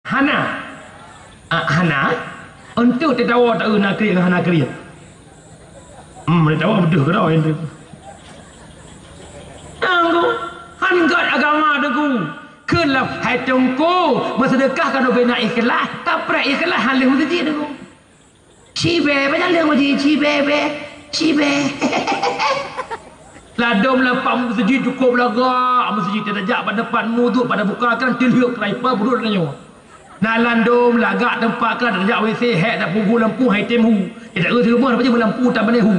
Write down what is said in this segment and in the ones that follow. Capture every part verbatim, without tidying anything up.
Hana. Ah, hana. Untuk teudawa taeu na kriet ngon hana kriet. Hmm, teudawa beudôh keudroe. Nanggu. Han gét agama Teungku. Kheun lam hai Teungku, meuseudeukah ka leubeh na ikhlas, kapreh ikhlas han lheueh meuseujid Teungku. Cibée, banyak leueng uji, cibée, bée, cibée. Ladom lam pat meuseujid cukôp lagak, meuseujid tajak pada pat muduek, pada buka kan tilheuek keuraipa burut nyoe. Na ladom lagak teumpat kan tajak W C, hék tapugu lampu hai tem hu. Tidak ada rumah apa je lampu tak boleh hu.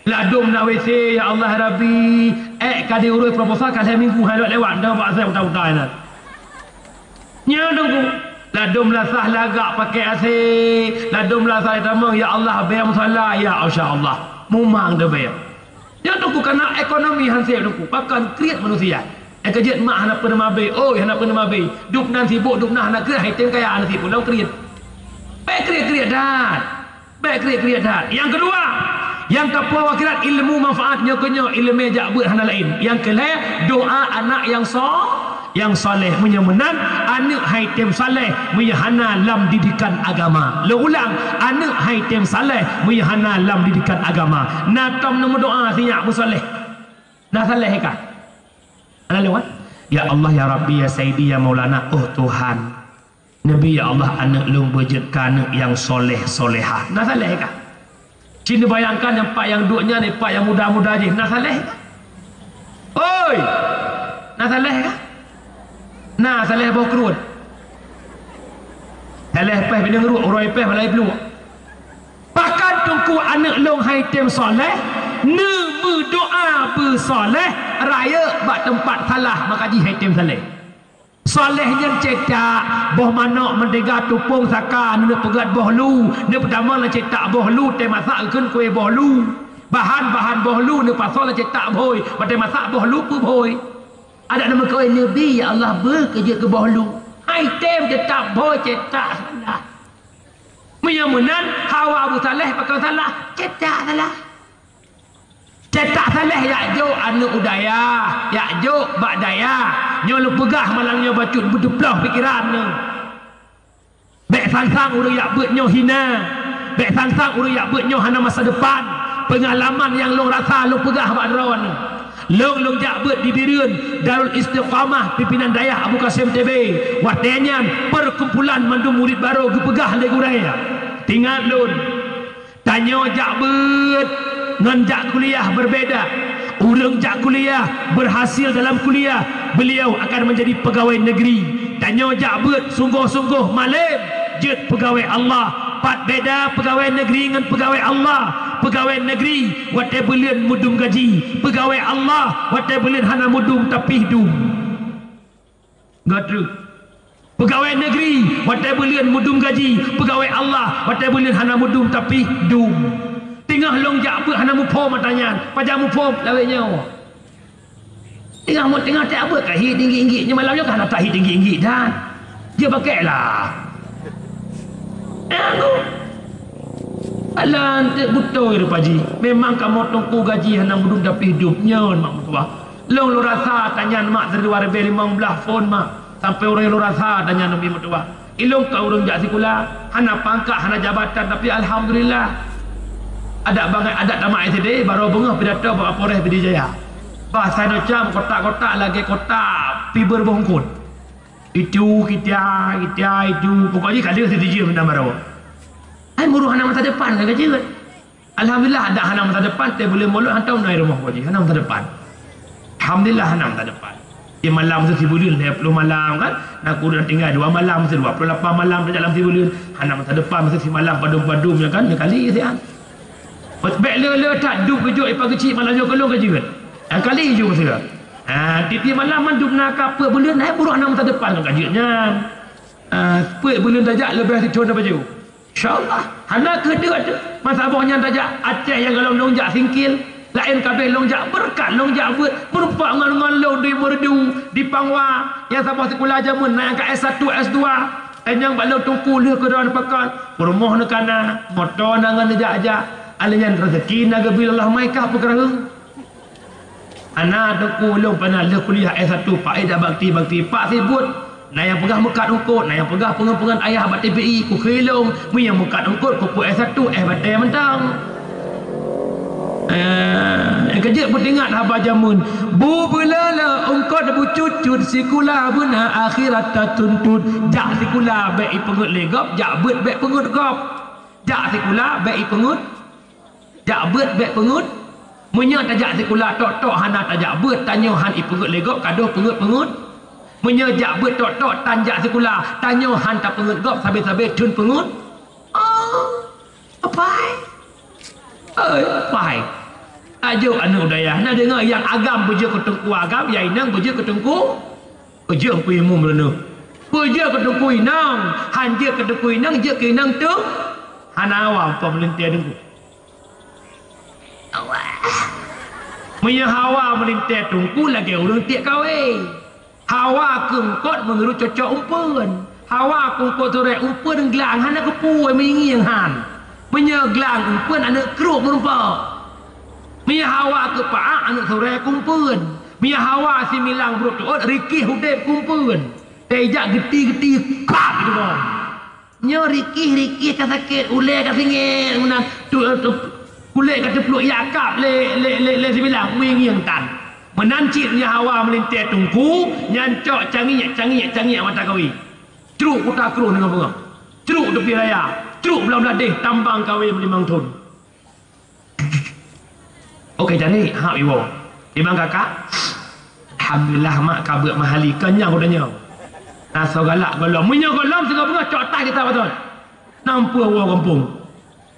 Ladom na W C, ya Allah Rabbi, ék ka diurus proposal ka lhée minggu hai lewat-lewat, dah bak saya utai-utai na. Nyan Teungku, ladom lasah lagak pakai A C, ladom lasah tamong, ya Allah, bée musala, ya insya Allah. Mumang dah bée. Nyan Teungku, karena ekonomi hansé Teungku, bahkan kriet manusia. Ék ka jeuet mak hana peuneuma bé, oi hana peuneuma bé. Dub nan sibuk, dub nan hana kriet, hai tem kaya hana sibuk, lalu kriet. Bée kriet-kriet dah. Bèk kriet-kriet that. Nyang keudua, nyang ka puwoe akhirat ilmu manfaat nyoe keuh nyoe ileumèe jak beuet hana laén. Nyang keulhèe, doa aneuk nyang so-, nyang saleh. Meunyoe meunan, aneuk hai tem saleh meunyoe hana lam didikan agama. Lôn ulang, aneuk hai tem saleh meunyoe hana lam didikan agama. Na tom neumeudoa sinyak beusaleh. Na saleh ka? Ana lewat. Ya Allah, ya Rabbi, ya Sayyidi, ya Maulana, oh Tuhan. Neubi, ya Allah, aneuk lôn beujeuet keu aneuk nyang soleh-solehah. Na saleh ka? Cit neubayangkan nyang pat nyang duek nyan, pat nyang muda-muda jih. Na saleh ka? Oi! Na saleh ka? Na saleh boh keureuet. Saleh péh bineung ruek, uroe péh balai pluek. Bahkan teungku aneuk lôn hai tem saleh, neumeudoa beusaleh, rayeuk bak teumpat salah, maka jih hai tem saleh. Saleh nyan cetak, boh manok meudega tupông saka, neupeugöt boh lu, neupeutamong lam cetak boh lu, teumasak geukheun kué boh lu. Bahan-bahan boh lu neupasoe lam cetak bhôi, watèe masak boh lu peubhôi. Adak neumeukawen neubi, ya Allah, beu keu jeuet keu boh lu. Hai tem cetak bhôi, cetak salah. Meunyoe meunan, hawa beusaleh pakon salah, cetak salah. Cetak saleh jak jok aneuk u dayah, jak jok bak dayah. Nyoe lôn peugah malam nyoe bacut beuteuploh pikeran neuh. Bèk sang-sang ureueng jak beuet nyoe hina. Bèk sang-sang ureueng jak beuet nyoe hana masa depan. Peungalaman nyang lôn rasa lôn peugah bak droeneuh. Lôn, lôn jak beuet di Bireuen, Darul Istiqamah, pimpinan dayah Abu Kasem T B. Watèe nyan, perkumpulan mandum murit barô geupeugah lé gurèe. Teuingat lôn, Tanyoe jak beuet ngon jak kuliah berbeda. Ureueng jak kuliah, berhasil dalam kuliah, beliau akan menjadi pegawai negeri. Tanyoe jak beuet sunggoh-sunggoh malém, jeuet pegawai Allah. Pat beda pegawai negeri ngon pegawai Allah. Pegawai negeri watèe buleuen meudum gaji. Pegawai Allah watèe buleuen hana meudum tapi dum. Gata. Pegawai negeri, watèe buleuen meudum gaji, pegawai Allah, watèe buleuen hana meudum tapi dum. Teungoh lôn jak beuet hana muphom ata nyan, pajan muphom lawét nyoe. Teungoh mu-, teungoh jak beuet ka hiet inggit-inggit, nyoe malam nyoe ka hana tahiet inggit-inggit dan. Jeuet pakèk lah. Alah, anteuk beutôi rupa jih. Memang kamoe teungku gaji hana meudum tapi dum. Nyan mak meutuah. Lôn, lôn rasa tanyan mak dari dua ribu lima belas phon mak. Sampai uroe lôn rasa tanyan neubi meutuah. Ilôn ka ureueng jak sikula, hana pangkat, hana jabatan, tapi alhamdulillah. Adak bangai, adak tamat S D, barô beungoh pidato bak Kapolres Pidie Jaya. Bah, sai nocam kotak-kotak lagèe kotak fiber bungkot. Itu kita, kita itu, pokok jih ka lheueh sitijih meunan barô. Hai muroh hana masa depan ka jeuet. Alhamdulillah, adak hana masa depan, teuh buleuen mulod hantom na i rumoh pokok jih, hana masa depan. Alhamdulillah, hana masa depan. Di malam tu sibuleuen, lhèe ploh malam kan, na kureueng tinggai dua malam, masa dua ploh lapan malam tajak lam sibuleuen, hana masa depan, masa simalam padum-padum nyan kan, neukali sian. Bèk le-le that dum geujok ipa geuchik malam nyoe keu lôn ka jeuet. Nyang kali ju masa. Ha, tiep-tiep malam mandum na ka peuet buleuen, hai buroe hana masa depan ka jeuet nyan. Ha, peuet buleuen tajak leubeh sithon na baju. Insya Allah, hana keu deuek teuh. Masa boh nyan tajak Aceh nyang golom lôn jak singkil, laén ka abéh lôn jak beureukat, lôn jak beuet, meurumpok ngon, ngon lôn di Meureudu, di Pangwa, nyang saboh sikula jameun na nyang ka S satu, S dua. Tanyong bak lôn teungku lheueh keudroe pakon, peurumoh na ka na, moto na ngon neujak-jak, alèh nyan reuzeki na geubri Allah mai ka peukeureueng. Hana teungku lôn pernah lheueh kuliah S satu, Pak, eh, dak bakti-bakti, Pak, sibuk. Na nyang peugah meukat eungkôt, na nyang peugah peungon-peungon ayah bak T P I, kukheun lôn, meunyoe meukat eungkôt, kukheun S satu, S batèe mantong. Eh, nyang keujeuet peuingat haba jameun. Bu beulala eungkôt bucut-cut, sikula beuna akhirat tatuntut. Jak sikula bèk ipeungeut lé gob, jak beuet bèk peungeut gob. Jak sikula bèk ipeungeut, jak beuet bèk peungeut. Meunyoe tajak sikula tok-tok hana tajak beuet, tanyoe han ipeungeut lé gob, ka deuh peungeut-peungeut. Meunyoe jak beuet tok-tok tan jak sikula, tanyoe han tapeungeut gob, sabe-sabe theun peungeut. Oh, apai. Oi, apai. Ajoh aneuk dayah, na deungoe nyang agam beujeuet keu teungku agam, nyang inong beujeuet keu teungku. Jeuet keu imum droeneuh. Peue jeuet keu teungku inong? Han jeuet keu teungku inong, jeuet keu inong teuk. Hana hawa po meulintèe teungku. Meunyoe hawa meulintèe teungku lagèe ureueng tiek kawé. Hawa keu eungkôt meunurot cocok umpeuen. Hawa keu eungkôt surèe umpeuen glang hana keupeue meungieng han. Meunyoe glang umpeuen aneuk kruk meurumpok. Meunyoe hawa keu paak aneuk surèe keu umpeuen. Meunyoe hawa similang brôk teuôt, rikih udép keu umpeuen. Teuijak geuti-geuti, kap di lubong. Nyoe rikih-rikih ka sakét, ulèe ka singét, meunan tu, tu, kulét ka teupluek ié kap lé, lé, lé, lé sibilang, ngieng-ngieng tan. Meunan cit nyoe hawa meulintèe teungku, nyan cok cangiek, cangiek, cangiek mata kawé. Cruk kuta krueng deungon beungoh. Cruk teupie raya, cruk blah-blah deh tambang kawé meulimong thon. Oke, jadi, hab iwoe. Di bang kakak? Alhamdulillah, mak, ka beuet mahali. Kenyang udah nyoe. Rasa galak gohlom. Meunyoe gohlom, sigoe beungoh cok tai kita beutôi. Nampu woe gampông.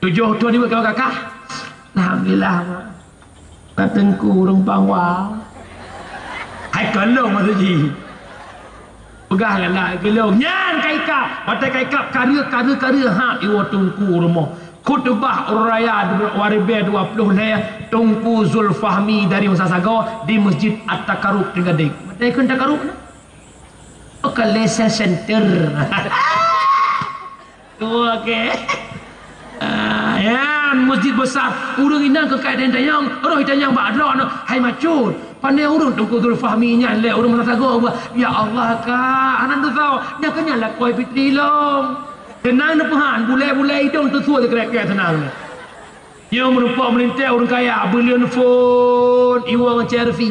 Tujoh thon iwet keu kakak. Alhamdulillah, mak. Ka teungku ureueng pangwa. Hai kalong maksud jih. Peugah galak keu lôn. Nyan ka ikab. Watèe ka ikab, kareueng, kareueng, kareueng. Ha, iwoe teungku rumoh. Khutbah Uroe Raya dua, dua ribèe dua ploh lhèe, Teungku Zulfahmi dari Meunasah Sagoe di Masjid At-Takarub Trenggalek. Maté kheun Takarub na? Oh, ka Leisure Center. Dua ke. Ah, nyan masjid besar. Ureueng inong keu kai tanyong, roh tanyong bak droeneuh, hai macut. Pandai ureueng Teungku Zulfahmi nyan lé ureueng Meunasah Sagoe buah. Ya Allah, Kak, hana dosa. Nyan keuh nyan lakoe Fitri lom. Teunang neupeuhan, bulèe-bulèe idong teusue sikrek-krek teunang. Nyoe meurumpok meulintèe ureueng kaya, beuleuen phôn, iwoe ngon C R V.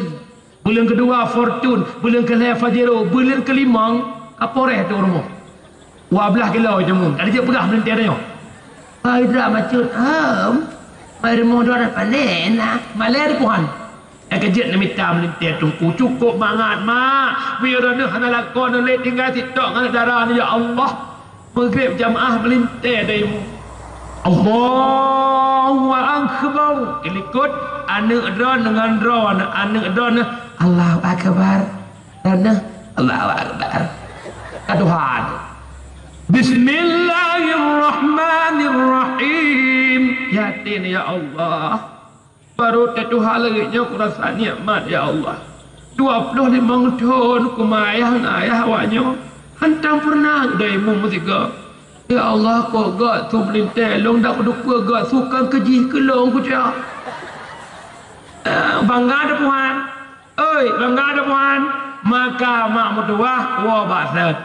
Beuleuen keudua Fortune, beuleuen keulhèe Pajero, beuleuen keulimong Kaporeh teuh rumoh. Dua blah kilo jameun, ka jeuet peugah meulintèe tanyoe. Hai dra macut, hem. Mai rumoh droe pandai na, malèe di Tuhan. Nyang keujeuet neumita meulintèe teungku, cukôp mangat, mak. Meunyoe droeneuh hana lakoe neuh lé tinggai sitok ngon dara neuh, ya Allah. Meugreb jamaah meulintèe daimu. Allahu Akbar. Dilikot aneuk droeneuh ngon droeneuh, aneuk droeneuh, Allahu Akbar. Droeneuh, Allahu Akbar. Ka Tuhan. Bismillahirrahmanirrahim. Yakin, ya Allah. Baru teutuha lagèe nyoe kurasa nikmat, ya Allah. Dua ploh limong thon kumayah ngon ayah awak nyoe. Hantom peureunah daimu meusigoe. Ya Allah, kok gak su meulintèe lôn dak kuteupeu gak su kan keujih keu lôn kucok. Eh, bangga teuh Tuhan. Oi, bangga teuh Tuhan. Maka mak meutuwah woe bak sèt.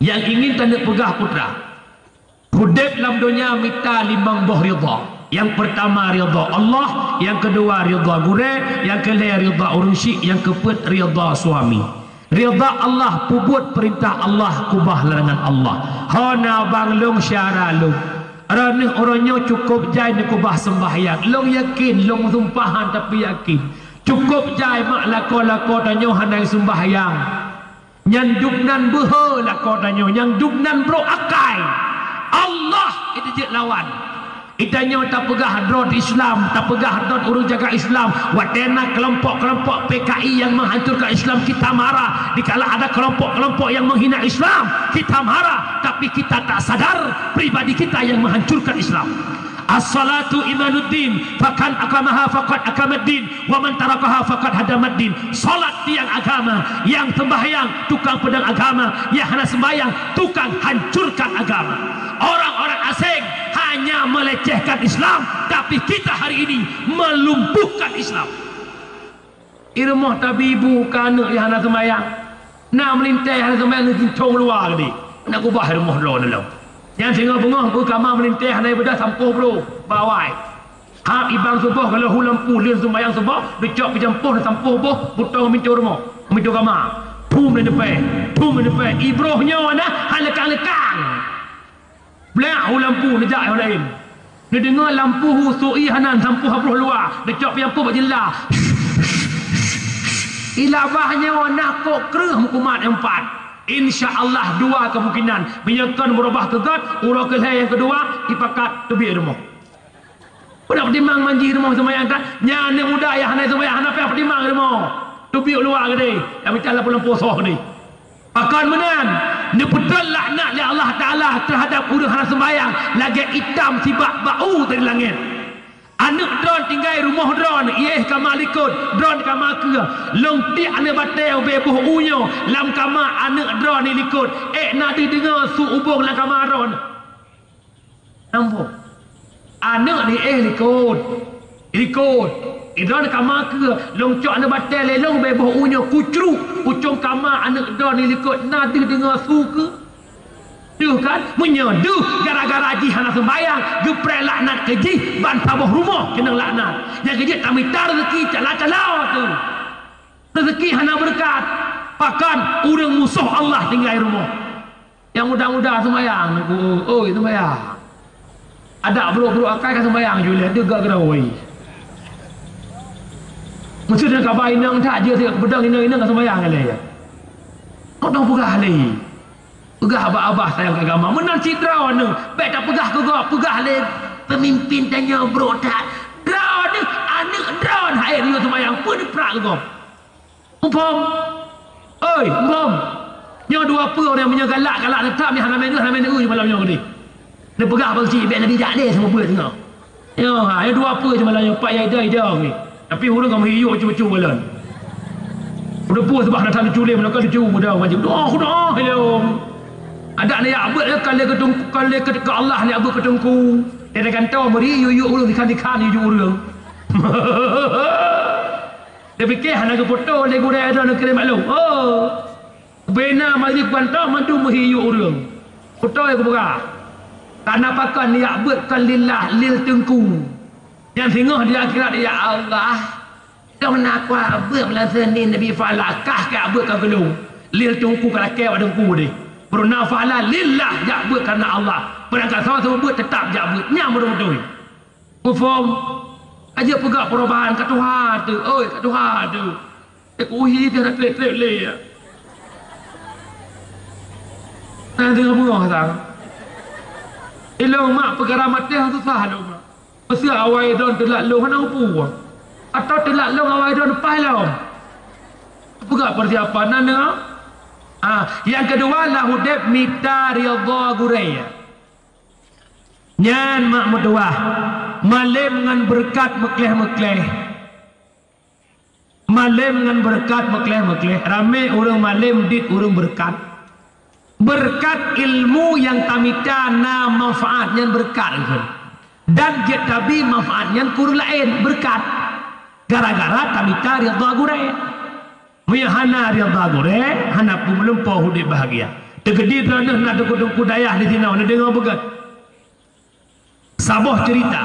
Nyang ingin taneuk peugah putra. Udép lam donya mita limong boh ridha. Nyang peurtama ridha Allah, nyang keudua ridha gurèe, nyang keulhèe ridha ureueng syik, nyang keupeuet ridha suami. Ridha Allah, peubuet peurintah Allah, keubah larangan Allah. Hana bang lôn syedara lôn. Droeneuh uroe nyoe cukôp jai neukeubah seumbahyang. Lôn yakin, lôn meusumpahan tapi yakin. Cukôp jai mak lakoe-lakoe tanyoe hana seumbahyang. Nyan dum nan beuhe lakoe tanyoe, nyang dum nan brôk akai. Allah itu jeuet lawan. Itanyoe tapeugah droe Islam, tapeugah droe ureueng jaga Islam. Watèe na kelompok-kelompok P K I yang menghancurkan Islam, kita marah. Dikala ada kelompok-kelompok yang menghina Islam, kita marah. Tapi kita tak sadar pribadi kita yang menghancurkan Islam. As-salatu imaduddin, fakan akamaha faqad akamaddin. Wa man tarakaha faqad hadamaddin. Salat tiang agama, nyang seumbahyang tukang peudong agama, nyang hana seumbahyang tukang hancurkan agama. Orang-orang asing hanya melecehkan Islam, tapi kita hari ini melumpuhkan Islam. Di rumoh tabi ibu ka aneuk nyang hana seumbahyang. Na meulintèe hana seumayang, neujincong luwa geude. Na keubah rumoh droeneuh lom. Nyan singoh beungoh beu kama meulintèe hana ibadah, sampôh brôk bak awai. Hab ibang suboh ka lheueh lampu lheueh seumayang suboh, neucok peujampôh na sampôh boh butông mintô rumoh, mintô kama. Phum neuneupèe, phum neuneupèe. Ibroh nyoe na han leukang-leukang. Blak u lampu neujak nyang laén. Neudeungoe lampu hu sui hanan sampôh habroh luwa, neucok peujampôh bak jeula. Ilabah nyoe na kok kreueh meukumat nyang pat. Insya Allah dua kemungkinan. Meunyoe kon meurubah keu göt, uroe keu lhèe nyang keudua, ipakat teubiet rumoh. Peue na peutimang manjih rumoh seumayang that? Nyan aneuk muda nyang hana seumayang, hana payah peutimang rumoh. Teubiet luwa geude, nyang mita lampu-lampu soh geude. Pakon meunan, neupeutron laknat lé Allah Taala teuhadap ureueng hana seumayang lagèe itam sibak bak u dari langèt. Aneuk droen tinggai rumoh droen, iéh kama likot, droen kama keue. Lôn tiek aneuk batèe ubé boh u nyoe lam kama aneuk droen di likot. Ék na deuh deungoe su ubông lam kama droen. Nampak? Aneuk di éh likot. Likot. Idroen kama keue, lôn cok aneuk batèe lé lôn bèk boh u nyoe kucruk, ucông kama aneuk droen di likot na deuh deungoe su keue. Deuh kan? Meunyoe deuh gara-gara jih hana seumayang, geupreh laknat keu jih ban saboh rumoh keunong laknat. Nyang keu jeuet tamita reuzeki cala-cala tu. Reuzeki hana beureukat. Pakon ureueng musoh Allah tinggai rumoh. Nyang muda-muda seumayang, oi, seumayang. Adak brôk-brôk akai ka seumayang ju lé, deuh gak geurôi. Meuseu ka ba inong that, jeuet beudang inong-inong ka seumayang lé. Kok dong peugah lé? Peugah bak abah sayang agama. Meunan cit droeneuh, bèk tapeugah keu gob, peugah lé peumimpin tanyoe brôk that. Droeneuh, aneuk droen hai riyeue seumayang, peue neuprak keu gob? Muphom? Oi, muphom? Nyoe dua peue ureueng meunyoe galak, galak teutap, nyoe hana meuneuk, hana meuneuk malam nyoe geude. Neupeugah bak geuchik, bèk neubijak lé sama buet singoh. Nyoe, ha, nyoe dua peue cuma nyoe, pat nyang ida-ida nyoe. Tapi ureueng ka meuhiyok cu-cu balon. Udah puas bah datang diculim, nak dicu muda wajib. Doa, doa, hello. Adak ni yak buet ka lé keu teungku, ka lé keu, keu Allah ni yak buet keu teungku. Dia dah gantong beri, yuk-yuk ureueng, dikhan-dikhan, yuk ureueng. Dia pikir hana geufoto lé gurèe droeneuh kirim maklum. Oh. Bina majlis bantong mandum meuhiyuk ureueng. Beutôi kupeugah. Karena pakon yak buet kon lillah, lil teungku. Nyang singoh di akhirat, "Ya Allah, dong na kuak buet lam seunin Nabi Fala kah ka buet ka geulong. Lil teungku ka lakèe bak teungku deh. Beuruna Fala lillah jak buet karena Allah. Peurangkat soe seumeubeuet teutap jak buet." Nyang beutôi-beutôi. Muphom? Aja peugah perubahan ka tuha tu. Oi, ka tuha tu. Eh, kuhi dia dah klik-klik lé, ya. Nah, dia buah sang. Ilong mak peukara maté susah lom, mak. Meuseu awai droen teulat lom hana upu. Atau teulat lom awai droen leupah lom. Peugah persiapan nan, ya. Ah, yang kedua lah udép mita ridha gurèe. Nyan mak meutuwah, malém ngon beureukat meukleh-meukleh. Malém ngon beureukat meukleh-meukleh. Ramé ureueng malém dit ureueng beureukat. Beureukat ilmu nyang tamita na manfaat nyan beureukat, dan jeuet tabi manfaat nyan keu ureueng laén beureukat. Gara-gara tamita ridha gurèe. Meunyoe hana ridha gurèe, hana peue meulumpoe udép bahagia. Teukeudi droeneuh na teungku-teungku dayah di sinoe, neudeungoe beugét. Saboh ceurita.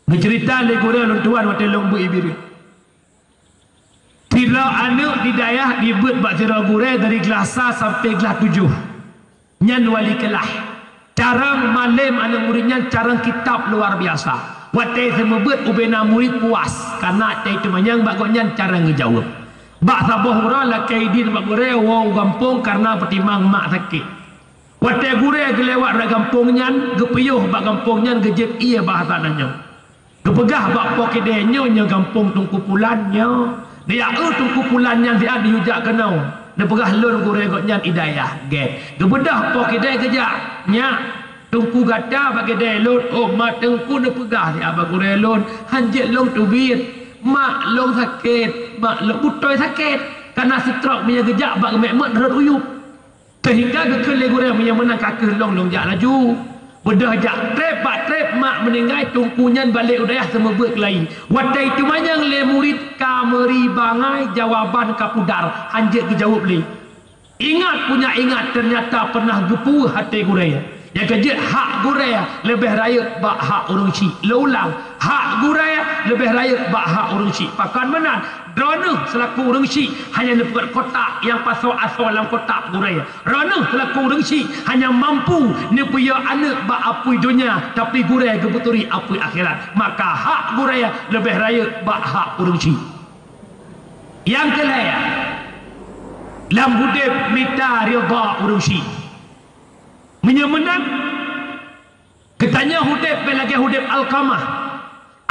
Geuceurita lé gurèe lôn tuan watèe lôn beuet i Bireuen. Sidroe aneuk di dayah dibeuet bak sidroe gurèe dari glah sa sampoe glah tujoh. Nyan wali keulah. Carông malém aneuk murit nyan carông kitab luar biasa. Watèe seumeubeuet ubena murit puas, karna watèe teumanyong bak gobnyan carông geujaweueb. Bak saboh uroe lakèe idin bak gurèe woe u gampông karna peutimang mak sakét. Watèe gurèe geulewat rot gampông nyan, geupiôh bak gampông nyan geujép ié bahasa nyan nyoe. Geupeugah bak po keudè nyoe, "Nyoe gampông Teungku Pulan nyoe. Neujak eu Teungku Pulan nyan siat neuyue jak keunoe." Neupeugah, "Lôn gurèe gobnyan i dayah." Gèt. Geubeudôh po keudè geujak. "Nyak, teungku gata bak keudè lôn." "Oh, ma teungku neupeugah siat bak gurèe lôn, han jeuet lôn teubiet. Mak lôn sakét, mak lôn beutôi sakét. Kana stroke meunyo geujak bak geumet-met rhot u yup." Seuhingga geukheun lé gurèe, "Meunyo meunan ka kheueh lôn, lôn jak laju." Beudôh jak treb bak treb mak meuninggai, teungku nyan balek u dayah seumeubeuet keulayi. Watèe teumanyong lé murit ka meuri bangai, jawaban ka pudar, hanjeuet geujaweueb lé. Ingat punya ingat, teunyata peunah geupeue até gurèe. Nyang keujeuet hak gurèe leubeh rayeuk bak hak ureueng chik. Lôn ulang, hak gurèe leubeh rayeuk bak hak ureueng chik. Pakon meunan, droeneuh seulaku ureueng chik hanya neupeugöt kotak nyang pasoe asoe lam kotak gurèe. Droeneuh seulaku ureueng chik hanya mampu neupeuyue aneuk bak apui donya, tapi gurèe geupeuturi apui akhirat. Maka hak gurèe leubeh rayeuk bak hak ureueng chik. Nyang keulhèe, lam udeb mita ridha ureueng chik. Meunyoe meunan, geutanyoe udeb bèk lagèe udeb Alqamah.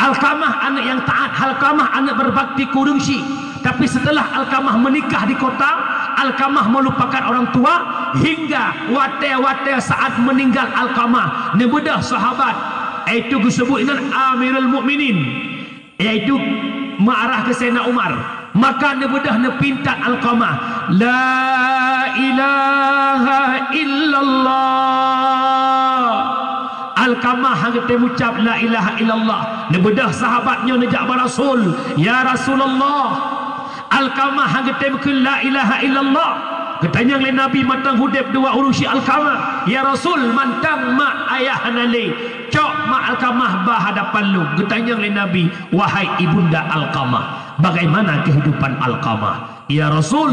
Alqamah aneuk nyang taat, Alqamah aneuk berbakti keu ureueng chik. Tapi setelah Alqamah menikah di kota, Alqamah melupakan orang tua, hingga watèe-watèe saat meninggal Alqamah, neubeudôh sahabat, yaitu geuseubut ngon Amirul Mukminin, yaitu meuarah keu Saidina Umar. Maka neubeudôh neupintat Alqamah, "La ilaha illallah." Alqamah han geutem ucap la ilaha illallah. Neubeudôh sahabat nyoe neujak bak Rasul, "Ya Rasulullah, Alqamah han geutem kheun la ilaha illallah." Geutanyong lé Nabi mantong udeb dua ureueng chik Alqamah, "Ya Rasul, mantong mak ayah hana lé, cok mak Alqamah bak hadapan lôn." Geutanyong lé Nabi, "Wahai ibunda Alqamah, bagaimana kehidupan Alqamah?" "Ya Rasul,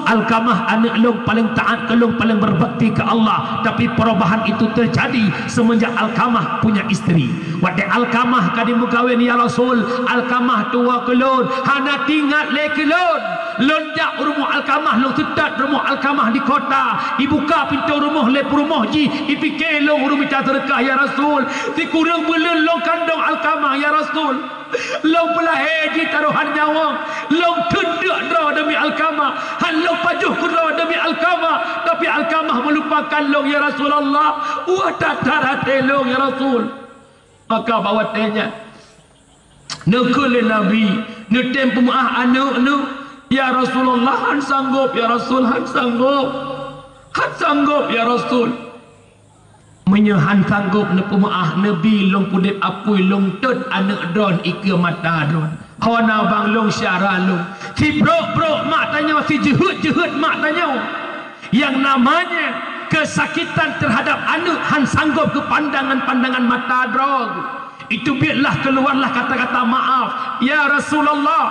Alqamah aneuk lôn paleng taat keu lôn, paleng berbakti keu Allah, tapi perubahan itu terjadi semenjak Alqamah punya istri. Watèe Alqamah ka dimeukawen, ya Rasul, Alqamah tuwoe keu lôn, hana teuingat lé keu lôn. Lôn jak u rumoh Alqamah, lôn seutôt rumoh Alqamah di kota, ibuka pintoe rumoh lé peurumoh jih, ipike lôn ureueng mita seudeukah, ya Rasul. Sikureueng buleuen lôn kandong Alqamah, ya Rasul. Lôn peulahé jih tarohan nyawöng, lôn teundeuk droe demi Alqamah, han lôn pajoh keudroe demi Alqamah, tapi Alqamah meulupakan lôn, ya Rasulullah. Wah, that-that até lôn, ya Rasul." Maka bak watèe nyan, neukheun lé Nabi, neutem peumeu'ah aneuk neuh, "Ya Rasulullah, han sanggop, ya Rasul, han sanggop. Han sanggop, ya Rasul." "Meunyoe han sanggop neupeumeu'ah, neubi lôn pudeb apui, lôn tôt aneuk droen ikeue mata droen. Hana bang lôn syara lôn. Sibrok-brok mak tanyoe, sijeuheut-jeuheut mak tanyoe. Yang namanya kesakitan terhadap aneuk han sanggop geupandang ngon pandangan mata droe. Itu bietlah keluarlah kata-kata maaf, 'Ya Rasulullah,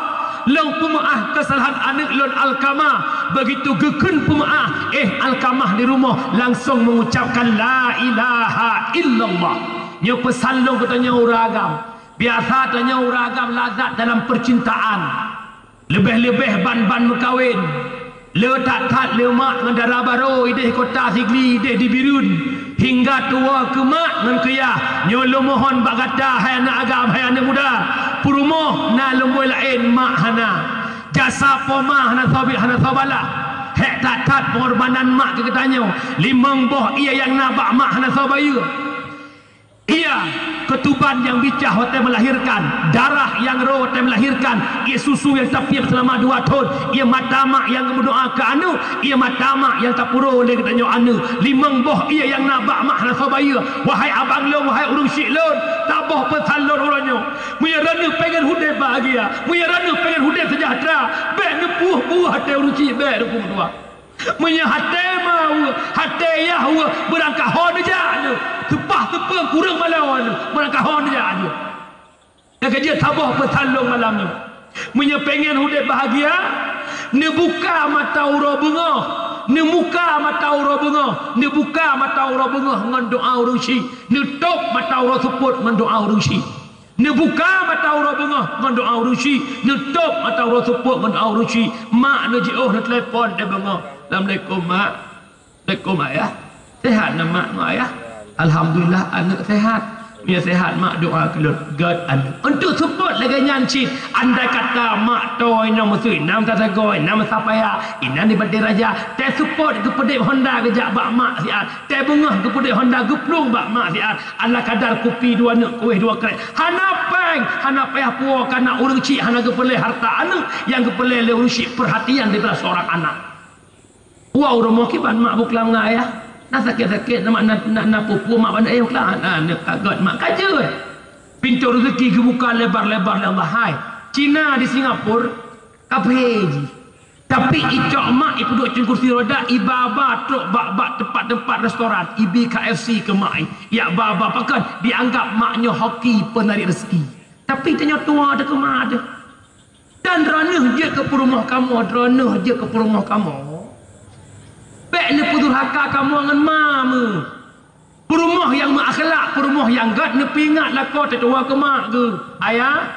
lôn peumeu'ah keusalahan aneuk lôn Alqamah.'" Begitu geukheun peumeu'ah, eh, Alqamah di rumoh langsong mengucapkan, "La ilaha illallah." Nyoe peusan lôn keu tanyoe ureueng agam. Biasa tanyoe ureueng agam lazat dalam percintaan. Leubeh-leubeh ban-ban meukawen. Le that-that le mak ngon dara barô idéh kota Sigli, idéh di Bireuen. Hingga tuwoe keu mak ngon keu yah. Nyoe lôn mohon bak gata, hai aneuk agam, hai aneuk muda. Peurumoh na lumbôi laén, mak hana. Jasa po ma hana soe bi-, hana soe balah. Hék that-that peungorbanan mak keu geutanyoe. Limong boh ié nyang na bak mak hana soe bayeue. Ié keutuban nyang bicah watèe melahirkan, darah nyang rô watèe melahirkan, ié susu nyang tapiep seulama dua thôn, ié mata mak nyang geumeudoa keu aneuk, ié mata mak nyang tapeuroe lé geutanyoe aneuk. Limong boh ié nyang na bak mak hana soe bayeue. Wahai abang lôn, wahai ureueng chik lôn, saboh peusan lôn uroe nyoe. Meunyoe droeneuh pengen udép bahagia, meunyoe droeneuh pengen udép seujahteura, bèk neupuih-puih até ureueng chik, bèk neupuih-puih. Meunyoe até ma weueh, até yah weueh, beurangkaho neujak nyoe. Seupah-seupeueng kureueng baloe nyoe, beurangkaho neujak nyoe. Nyang keujeuet saboh peusan lôn malam nyoe. Meunyoe pengen udép bahagia, neubuka mata uroe beungoh, neumuka mata uroe beungoh, neubuka mata uroe beungoh ngon doa ureueng chik, neutôb mata uroe seupôt ngon doa ureueng chik. Neubuka mata uroe beungoh ngon doa ureueng chik, neutôb mata uroe seupôt ngon doa ureueng chik. Mak neujiôh neutelepon di beungoh, "Assalamualaikum, Mak." "Assalamualaikum, Ayah." "Sehat na Mak ngon Ayah?" "Alhamdulillah, aneuk sehat." "Meunyoe sehat, Mak, doa keu lôn." Gèt aneuk. Untuk seupôt lagèe nyan cit, andai kata mak toe inong meusui, inong meusagoe, inong meusapaya, inong di Batèe Raja, teuseupôt geupeudép honda geujak bak mak siat, teubeungoh geupeudép honda geuplueng bak mak siat, ala kadar kupi dua neuk, kuéh dua krek. Hana péng, hana payah puwoe, kareuna ureueng chik hana geupeureulèe harta aneuk, nyang geupeureulèe lé ureueng chik perhatian daripada seorang anak. Woe u rumoh kiban mak beuklam ngon ayah. Na sakét-sakét, na, na, na, na peue-peue mak bak aneuk, eh, ka, na, na, ka gét mak ka jeuet. Pintoe rezeki geubuka lebar-lebar lé Allah, hai. Cina di Singapura, kaphé jih. Tapi icok mak ipeuduek cong kursi roda, iba-ba trok bak, bak teumpat-teumpat restoran, ibi K F C keu mak i. Yak ba-ba pakon, dianggap mak nyoe hoki peunariek rezeki. Tapi tanyoe tuha teuh keu mak teuh. Dan droeneuh jeuet keu peurumoh kamoe, droeneuh jeuet keu peurumoh kamoe. Bék neupeudurhaka kamoe ngon ma meu. Peurumoh nyang meuakhlak, peurumoh nyang gét neupeuingat lakoe teuh tuwoe keu mak geuh. Ayah,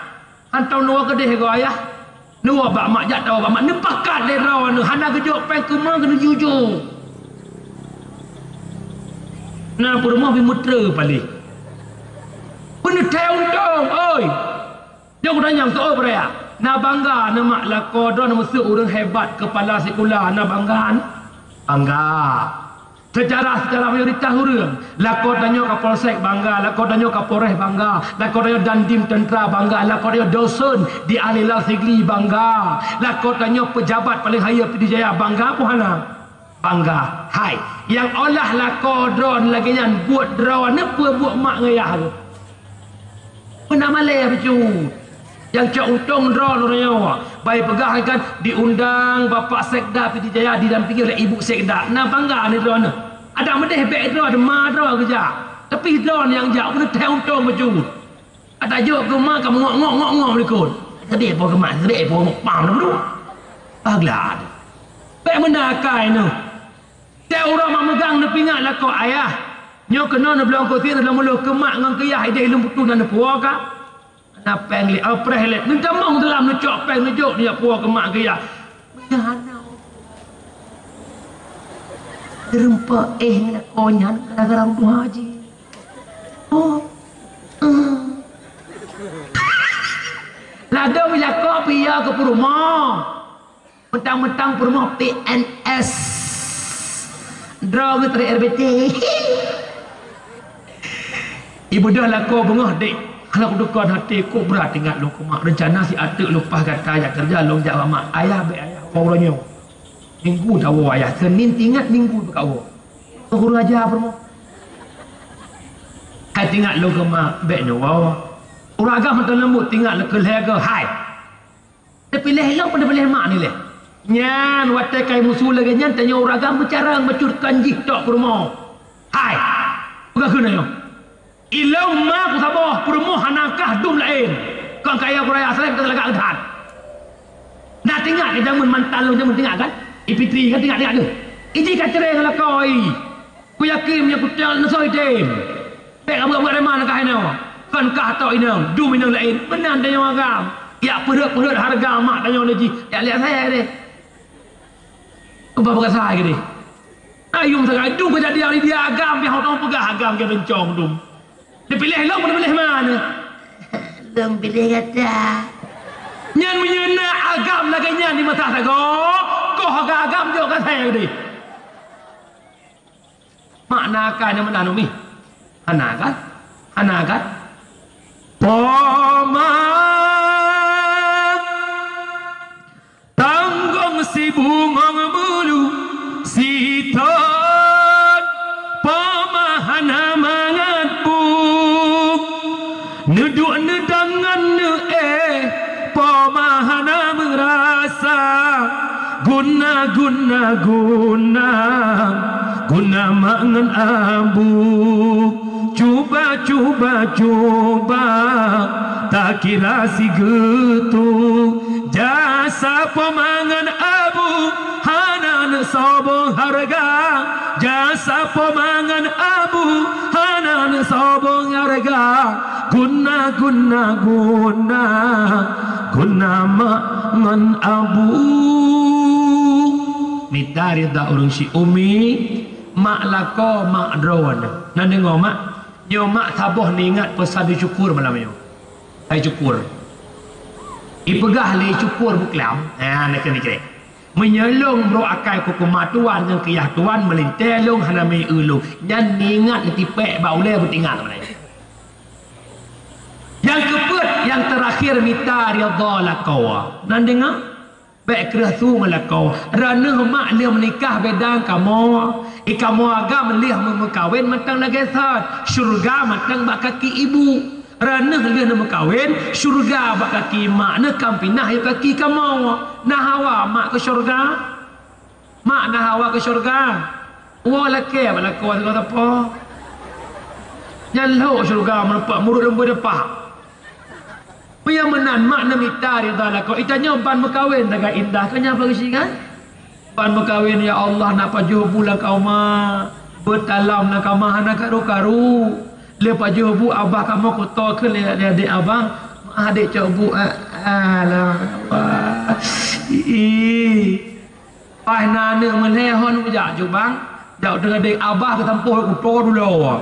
hantom neuwoe keudeh goe ayah. Neuwoe bak mak, jak tawoe bak mak. Neupakat lé droeneuh, hana geujok péng keu ma geuh, neujujur. Na peurumoh bi meutre paléh. Peuneuthée untông, oi! Nyoe kuda nyang seuôt beuraya. Na bangga neuh mak lakoe droeneuh meuseue ureuëng hebat, keupala sikula, na bangga neuh? Bangga. Seucara, seucara mayoritas ureuëng, lakoe tanyoe Kapolsek bangga, lakoe tanyoe Kapolres bangga, lakoe tanyoe Dandim teuntra bangga, lakoe tanyoe dosen di Al-Hilal Sigli bangga, lakoe tanyoe pejabat paléng hayeue Pidie Jaya bangga, peue hana? Bangga. Hai, nyang olah lakoe droeneuh lagée nyan buet droeneuh, peue buet mak ngon ayah geuh? Peue na malée bacut. Nyang cok untông droeneuh uroe nyoe. Bah ipeugah kan, diundang Bapak Sekda Pidie Jaya didampingi oleh Ibu Sekda. Na bangga neuh droeneuh. Adak meudeh bék droe, ma droe geujak. Tapi droeneuh nyang jak, peuneuthée untông bacut. Adak jok keu ma ka meungok-ngok, ngok-ngok meulikot. Tadi po keu ma, tadi po ngok pam dulu. Ah, glad. Bék meunan akai neuh. Tiep uroe mak meugang neupeuingat lakoe ayah. Nyoe keunoe neubloe keu sie, neubloe muloh keu mak ngon keu yah, ideh lôn putôh na neupuwoe ka. Na péng lé, oh, preh lé. Neutamong dalam neucok péng neujok neujak puwoe keu mak keu yah. Meunyo hana, geureumpok éh lakoe nyan gara-gara ureueng tuha jih. Oh. Hmm. Ladôm lakoe piya keu peurumoh. Mentang-mentang peurumoh P N S. Droe geuh tré R B T. Ibeudôh lakoe beungoh, dek. Hana kudukon até, kok brat teuingat lôn keu mak. Reuncana si ateueh leupah gata jak keureuja, lôn jak bak mak. Ayah, bék ayah woe uroe nyoe. Minggu tawoe ayah. Senin teuingat, Minggu beukawoe. Keu guru aja peurumoh. Hai teuingat lôn keu mak, bék neuwoe. Ureueng agam meuteuleumbot teuingat lôn keu lhèe keu hai. Teupiléh lôn, teupiléh mak nilai. Nyan watèe kai musu lagèe nyan, tanyoe ureueng agam meucarông bacut kon jih tok peurumoh. Hai, peugah keunoe nyoe. Ilôn ma kusaboh, peurumoh hana kah dum laén. Kon kaya kuraya asai, kita lagak that. Na teuingat di jameun mantan lôn, jameun teuingat kan? I Fitri kan teuingat-teuingat tu. Iji ka cerai ngon lakoe. Kuyakin meunyoe kutem neusoe tem. Bèk ka buet-buet reuma kah inong. Kon kah tok inong, dum inong laén. Meunan tanyoe agam. Yak peureuet-peureuet hareuga mak tanyoe lé jih. Yak liak saya deh. Ubah peugah sai deh. Ayum sagai dum keujadian di dia agam, pih hotong peugah agam ke bencong dum. Neupiléh lôn, neupiléh ma nyoe? Lôn piléh gata. Nyan meunyoe na agam lagèe nyan di masa sagoe, koh agam-agam jok ka sai deh. Makna akai nyan meunan umi? Hana kan? Hana kan? Poma tanggong sibungong bulu siton, poma hana mangat bu. Neuduek neudong ngon neuéh, poma hana meurasa. Guna, guna, guna, guna mak ngon abu. Cuba, cuba, cuba, takira sigeutue. Jasa poma ngon abu hana neusobong hareuga. Jasa poma ngon abu hana neusobong hareuga. Guna, guna, guna, guna mak ngon abu. Mita rida ureueng si umi, mak lakoe, mak droeneuh. Na deungoe mak? Nyoe mak saboh neuingat peue sabe syukur malam nyoe. Hai syukur. Ipeugah lé syukur buklam. Ha, na keuneuk jreh. Meunyoe lôn brok akai keu keumatuan ngon keuyah tuan, meulintèe lôn hana meu-eu lôn. Nyan neuingat neutipèk bak ulèe beutingat. Nyang keupeuet, nyang teurakhir mita ridha lakoe. Na deungoe? Bèk kreueh su meulakoe. Droeneuh mak lheueh meunikah beda kamoe. Di kamoe agam lheueh meumeukawen mantong lagèe thon, syeuruga mantong bak kaki ibu. Droeneuh lheueh neumeukawen, syeuruga bak kaki mak, neuh ka pinah yôh kaki kamoe. Na hawa mak keu syeuruga? Mak na hawa keu syeuruga? Woe lakèe bak lakoe sigoe sapo. Nyan lhok syeuruga meurumpok murit lôn beudepak. Peue nyang meunan mak neumita ridha lakoe, itanyoe ban meukawen sagai indah, keu nyan peue geusikan? Ban meukawen, ya Allah, na pajoh bu lam kama, beutalam lam kama hana karu-karu. Lé pajoh bu abah kamoe kutoe kheun lé adék abah, "Adék cok bu, ah, alah, abah." Ih. Paih na aneuk meulhèe hon ujak jubang, jak u teungoh dek abah geusampôh kutoe dulo.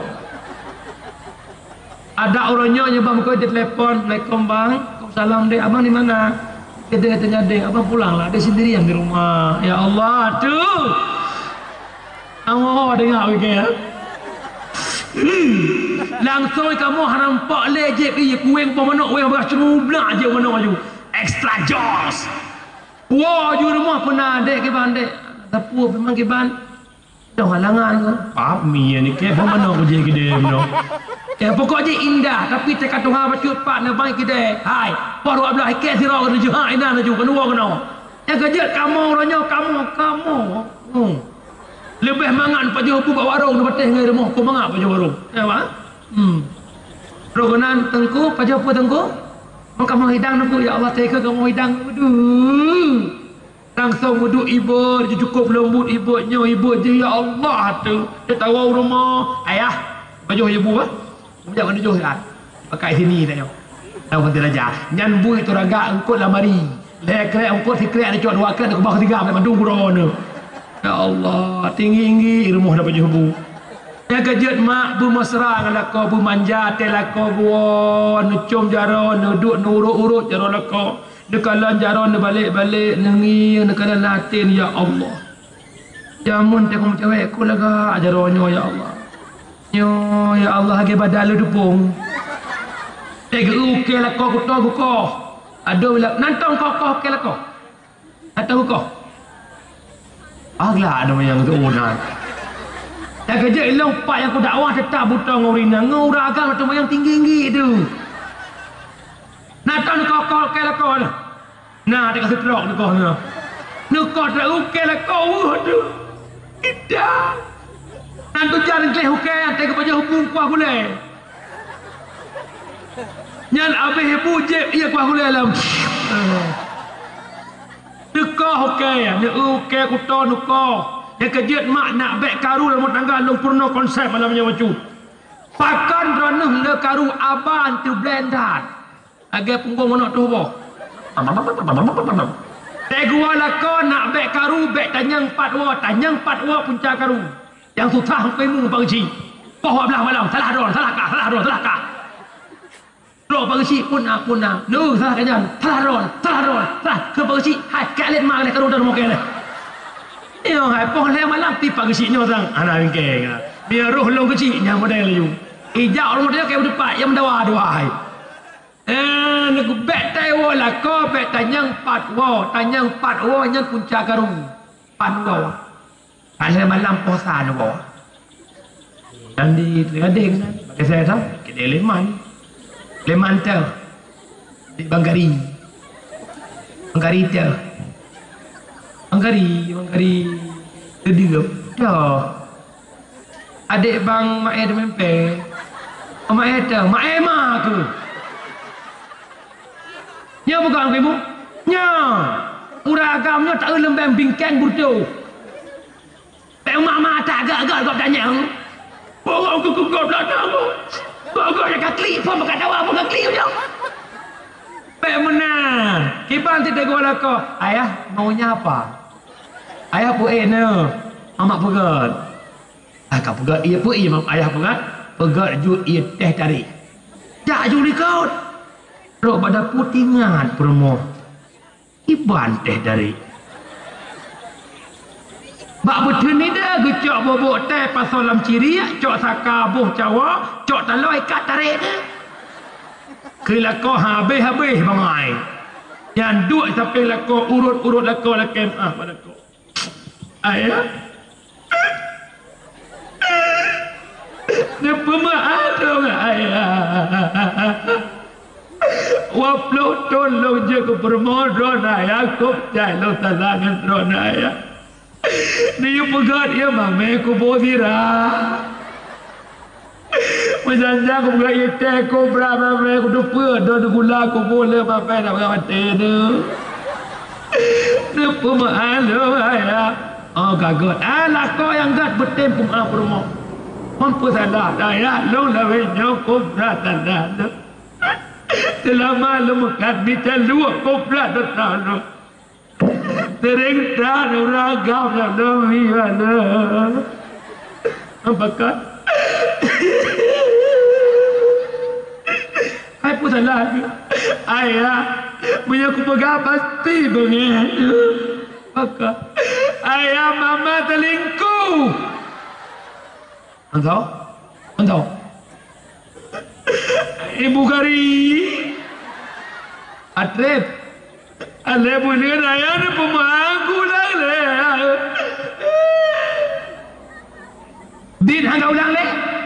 Adak uroe nyoe nyoe bang meukeue jitelepon, "Assalamualaikum bang." "Waalaikumsalam dek, abang di mana?" "Di dek tanya dek, abang pulang lah, dek sendirian di rumah." Ya Allah, tu. Kamoe dengar oke ya. Langsung kamoe haram pak lé jép ié kueng po manok weng abah cuma blak jép manok aju. Extra joss. Woe ju rumoh peuna dek kiban dek. Teupeu memang kiban. Dong halangan ko. Pap mie ni ke mana ko je gede no. Eh pokok je indah tapi teka tuha bacut pat na bai kide. Hai, baru ablah ke siro ke tujuh ha ina tujuh ke dua kena. Yang kejut kamu uroe nyoe kamu kamu. Hmm. Lebih mangat pajoh bu bak warung ni pateh ngai rumoh ko mangat pajoh warung. Ya ba? Hmm. Rogonan tengku pajoh pu tengku. Maka mau hidang nunggu ya Allah teka kamu hidang. Aduh. Langsung wuduk ibu, cukup leumbut ibu nyoe, ibu jih, "Ya Allah, tu." Dia tahu rumah. "Ayah, pajoh ibu, ah." Meujak ngon tujoh siat. Pakai sini tanyoe. Tahu kan raja. Nyan bui tu raga eungkot lamari. Lhèe krek eungkot sikrek ada cok dua krek ada kubah ketiga ada mandum guro ni. Ya Allah, tinggi-tinggi rumoh dah pajoh bu. Nyang keujeuet mak beumesra ngon lakoe, beumanja teuh lakoe buon, neucom jaroe, neuduek neurot-urot jaroe lakoe. Neukalon jaroe neubalek-balek, neungieng neukalon laten, ya Allah. Jameun teuka meucewek ku lagak jaroe nyoe, ya Allah. Nyoe, ya Allah, lagèe badal lôn dupông. Teuka ukée lakoe kutoe gukoh. Adoe bila nantong kokoh ukée lakoe. Atau gukoh. Ah, glak adoe nyang teuôn hai. Teukeujeuet ilong pat nyang kudakwah teutap butong ureueng inong ngon ureueng agam ateueh manyang tinggi-tinggi tu. Na teuh neukokoh keu lakoe na. Na teuka seutrok neukoh na. Neukoh teuka ukée lakoe weueh tu. Idang. Nan tujan gleh ukée nyang teuka pajoh bu kuah gulée. Nyan abéh bu jép ié kuah gulée lom. Neukoh ukée, neu ukée kutoe neukoh. Nyang keujeuet mak nak bék karu lam rumah tangga lôn peurunoe konsep malam nyoe bacut. Pakon droeneuh le karu aban teuh blendat. Lagèe punggong manok tuboh. Teugoe lakoe nak bék karu, bék tanyong pat woe, tanyong pat woe punca karu. Nyang susah meukimu bak geuchik. Poh dua blah malam, salah droe, salah kah, salah droe, salah kah. Droe bak geuchik pun na, pun na. Neu salah kah nyan, salah droe, salah droe, salah keu bak geuchik. Hai, keu alet ma lé karu dan mungkin lé. Iyo hai poh lhèe malam pi bak geuchik nyoe sang. Hana bingkeng. Biar roh lôn geuchik nyang model laju. Ijak ureueng model keu beutupat nyang meudawa dua hai. Eh, neugubek tai woe lakoe, bek tanyong pat woe, tanyong pat woe nyan punca karu. Pat woe. Pada malam puasa ni woe. Dan di Gading kan, pakai saya tahu, kedai Leman. Leman tu. Di Bangkari. Bangkari tu. Bangkari, Bangkari. Kedua. Dah. Adék bang Maé teumeumpé. Maé teuh, Maé ma keuh. Nyoe bukan keu ibu. Nyoe. Ureueng agam nyoe taeu leumbeng bingkeng beureutoh. Péng mak-mak tak agak-agak gob tanyong. Bawang keu keu gob ladang. Gob-gob nyang ka klik phon bak dawa pun ka klik ujong. Péng meunan. Kiban ti teugok lakoe. Ayah, maunya apa? Ayah peuék nyoe. Amak peugöt. Ah, ka peugöt ié peue ié ayah peugöt, peugöt ju ié teh tarék. Jak ju likot. Rot bak dapu tingat peurumoh. Iban teh tarék. Bak beuteun nida geucok bobok teh pasoe lam ciriek, cok saka boh cawa, cok taloe ikat tarék teuh. Keu lakoe habéh-habéh bangai. Nyan duek sampéng lakoe urot-urot lakoe lakèe meu'ah bak lakoe. Ayah. Neupeumeu'ah lôn, Ayah. Dua ploh thon lôn jeuet keu peurumoh droeneuh, Ayah, kok jai lôn salah ngon droeneuh, Ayah. Neuyue peugöt ie mamé kubu sira. Meujan-jan kupeugöt ie teh, kobra mamé kuteupeue, don gula kubu lé mamé na maté neu. Neupeumeu'ah lôn, Ayah. Oh, ka göt. Ah, lakoe nyang göt beutem peumeu'ah peurumoh. Meupeusalah, Ayah, lôn lawét nyoe kobra tanda lôn. Seulama lôn meukat mita luwah kobra tanda lôn. Seuring that ureueng agam nyang lôn miyueb lôn. Apakah? Hai peusalah, Ayah, meunyoe kupeugah pasti beungéh. Maka, Ayah, mama selingkuh. Mantap? Mantap? Ibu Kari. Atrep. Alé buleuen Ayah neupeumeu'ah lé. Dit hana ulang lé.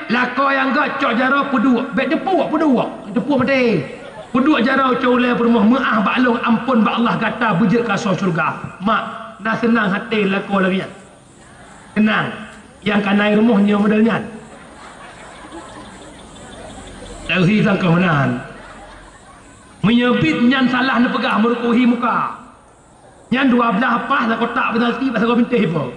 Lakoe nyang göt cok jaroe peuduek. Bèk teupuek peuduek. Teupuek maté. Peuduek jaroe cok ulèe peurumoh, meu'ah bak lôn, amphon bak Allah, gata beujeuet keu asoe syeuruga. Mak, na seunang até lakoe lagèe nyan. Seunang. Nyang ka na i rumoh nyoe model nyan. Teuhi sangka meunan. Meunyoe bit nyan salah neupeugah meurukuhi muka. Nyan dua blaih paih lam kotak penalti bak sagoe bintéh ipo.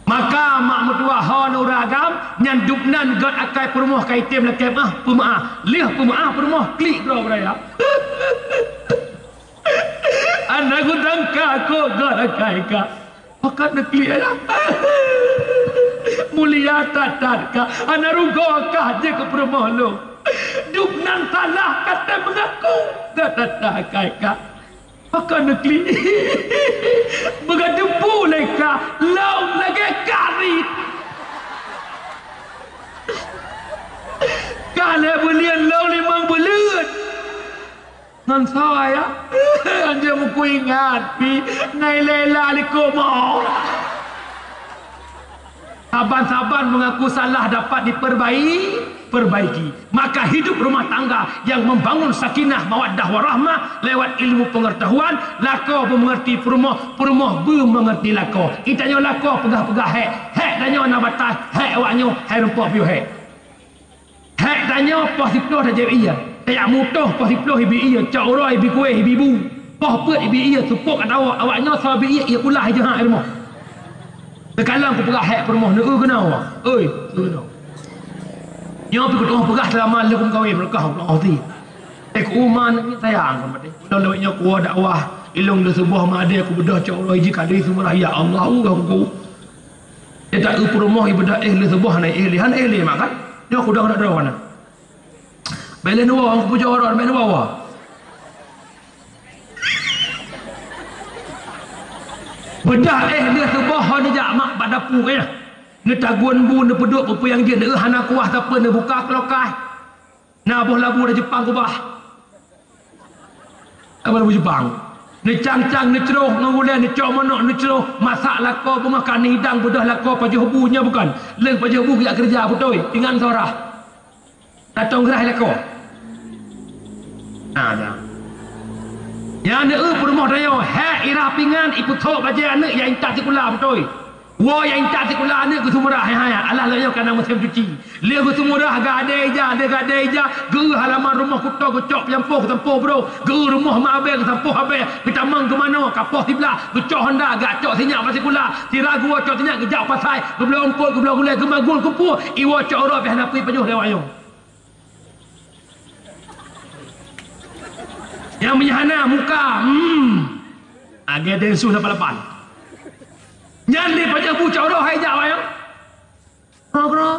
Maka mak meutuwah ho neu ureueng agam, nyan dubnan göt akai peurumoh ka item lakèe meu'ah, peumeu'ah. Lheueh peumeu'ah peurumoh klik droe beuraya. Hana gutangka kok göt akai ka. Pakat neuklik, Ayah. Mulia that-that ka. Hana rugoe ka jeuet keu peurumoh lôn. Dubnan salah ka tém meungaku. That-that akai ka. Pakat neuklik. Beugadeubu lé ka. Lôn lagèe karit. Ka lhèe buleuen lôn limong buleuen. Ngon soe, Ayah? Anjeue meukuingat pih, na ilela likot mo. Saban-saban meungaku salah dapat diperbai-, perbaiki. Maka hidup rumah tangga yang membangun sakinah, mawaddah, warahmah lewat ilmu pengetahuan, lakoe beumeungerti peurumoh, peurumoh beumeungerti lakoe. Geutanyoe lakoe peugah-peugah hék, hék tanyoe na bataih, hék awaknyoe hai rumpok piôh hék. Hék tanyoe poh siplôh tajép ie. Tajak mutoh poh siplôh ibi ie, cok uroe ibi kuéh ibi bu. Poh peuet ibi ie, seupôt ka tawök, awaknyoe soe ibi ie, ie ulah ijeuha i rumoh. Teukalon kupeugah hék peurumoh, neu-eu keunoe. Oi, neu-eu keunoe. Nyoe pih kuteungoh peugah seulama lheueh kumeukawen, beureukat Allah ti. Eh, keu uma nyoe sayang ka maté. Lôn lewat nyoe kuwoe dakwah, ilôn lheueh suboh madé kubeudôh cok uroe jih ka deuh seumurah, ya Allah, uh, aku. Dia tak eu peurumoh ibeudôh éh lheueh suboh hana éh lé, hana éh lé mak kan? Nyoe kudong dak droe na. Bèk lé neuwoe, aku pujoe droe, bèk neuwoe. Beudôh éh lheueh suboh ho neujak mak bak dapu kayah. Neutagun bu, neupeuduek peue-peue nyang jeuet, neu hana kuah sapeue, neubuka kulkas. Na boh labu dari Jepang kubah. Apa labu Jepang? Neucang-cang, neucroh ngon gulèe, neucok manok, neucroh, masak lakoe beungoh ka neuhidang, beudôh lakoe pajoh bu, nyoe bukon. Lheueh pajoh bu geujak keureuja beutôi, pingan seurah. Tatong geurah lakoe. Nah, nah. Nyan neu peurumoh tanyoe, hék irah pingan, ipeusok bajèe aneuk nyang intat sikula beutôi. Woe nyang intat sikula aneuk geuseumurah, hai, hai, alah lagèe nyoe ka na musém cuci. Lheueh geuseumurah geuadèe ija, lheueh geuadèe ija, geu halaman rumoh kuto geucok peusampoh, geusampoh broe, geu rumoh ma abèe geusampoh abèe, geutamong geumanoe ka poh siblaih, geucok honda geucok sinyak bak sikula, sira geuwoe cok sinyak geujak pasai, geubloe eungkôt, geubloe gulèe, geumagul kumpue, iwoe cok uroe pih hana peue ipajoh lé awaknyoe. Nyang meunyo hana muka, hmm. Agèe densus lapan lapan. Nyan lé pajoh bu cok uroe hai jak awaknyoe. Kro-kro.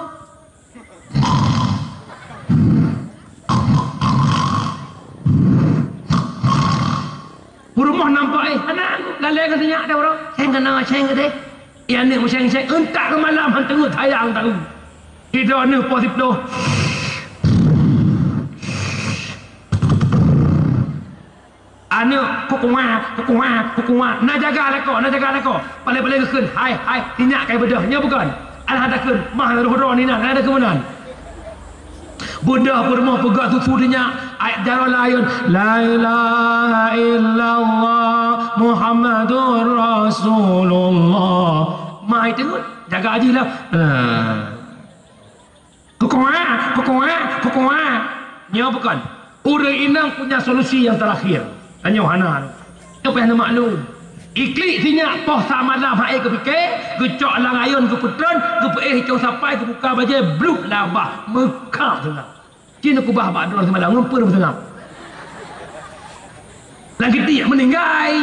Peurumoh nampak, eh, aneuk, lalè ngon sinyak deh uroe. Seng keunoe, seng keudeh. Iya aneuk meuséng-séng, euntak keu malam han teungeut hayang tahu. Sidroe aneuk poh siplôh. Aneuk kukua, kukua, kukua. Na jaga lakoe, na jaga lakoe. Paléng-paléng geukheun, hai, hai, sinyak kai beudôh. Nyoe bukon. Alah takheun, mah roh droe ni nan, alah takheun meunan. Beudôh peurumoh peugah susu di nyak, ayat jaroe layeuen, "La ilaha illallah Muhammadur Rasulullah." Mah itu jaga haji lah. Nah. Kukuak, kukuak, kukuak. Nyoe bukan. Ureuëng inong punya solusi yang terakhir. Tanyoe hana. Nyoe payah neumaklum. Iklik sinyak poh sa malam hai geupike, geucok lam ayôn geupeutrön, geupeuéh icong sapai, geubuka bajée, blub labah, meuka teungoh. Cit neukubah bak droe simalam, ngon peue meuseungab. Lagée tiek meuninggai.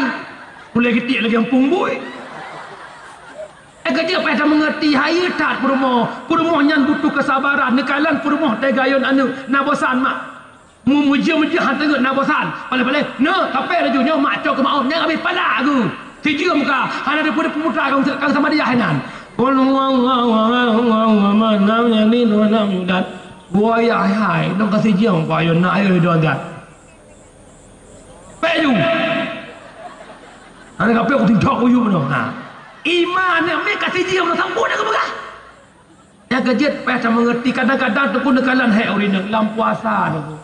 Ulée geutiek lagée empung bui. Eh, keujiek payah tameungerti, hayeue that peurumoh. Peurumoh nyan butuh keusabaran. Neukalon peurumoh teuga ayôn aneuëk, na bosan mak. Mu-, meujeuem-meujeuem han teungeut na bosan. Paléh-paléh, "Nyoe, kapée laju nyoe mak cok keu maom, nyang habéh pala geuh." Sijeuem ka, hana teupeue-teupeue putra kang, kang sama dia hainan. Qul huwallahu ahad, Allahu samad, lam yalid wa lam yulad. Buaya hai, nong ka sijeuem, buaya na ayo hidon dah. Pék ju. Hana kapée aku tinjok kuyup nyoe. Ha. Iman nyoe meuka sijeuem nyoe sampun aku peugah. Nyang keujeuet payah tameungerti, kadang-kadang teungku neukalon hék ureuëng inong lam puasa teungku.